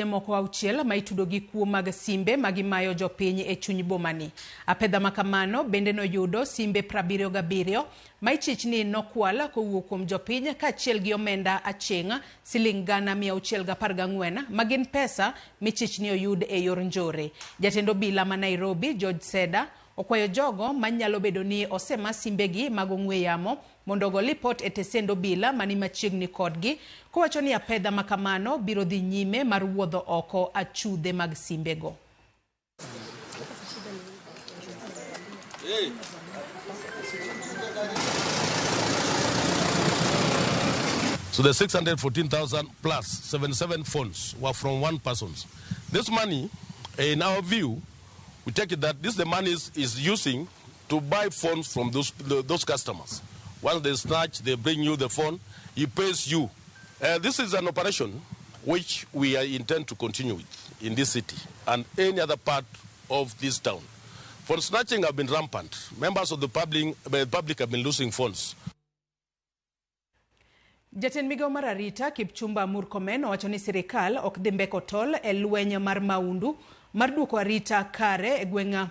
Moko auchiel ma itudo gi kuo mag simbe ma gimayo jopiny e chuny bomani. Apedha ma kamano bende noyudo simbe 77 ma ichich ni nokwal kowuok kuom jopiny kaachiel gi omenda aching' siling 614,000 ma gin pesa michich ni oyud e yor njore. Jatend obila ma Nairobi George Seda okwayo jogo manyalo bedo ni osema simbegi mag ong'we yamo mondo ogo lipot e tesend obila mani machiegni kodgi kowacho ni apedha ma kamano biro dhi nyime mar wuodho oko achudhe mag simbego. So the 614,000 plus 77 phones were from one person. This money, in our view, we take it that this the money is using to buy phones from those customers. Once they snatch, they bring you the phone, he pays you. This is an operation which we intend to continue with in this city and any other part of this town. Phone snatching have been rampant. Members of the public have been losing phones. Jatend migawo mar arita Kipchumba Murkomen owacho ni sirikal ok dhi mbeko tol e lweny mar maundu mar duoko arita kare e gweng'.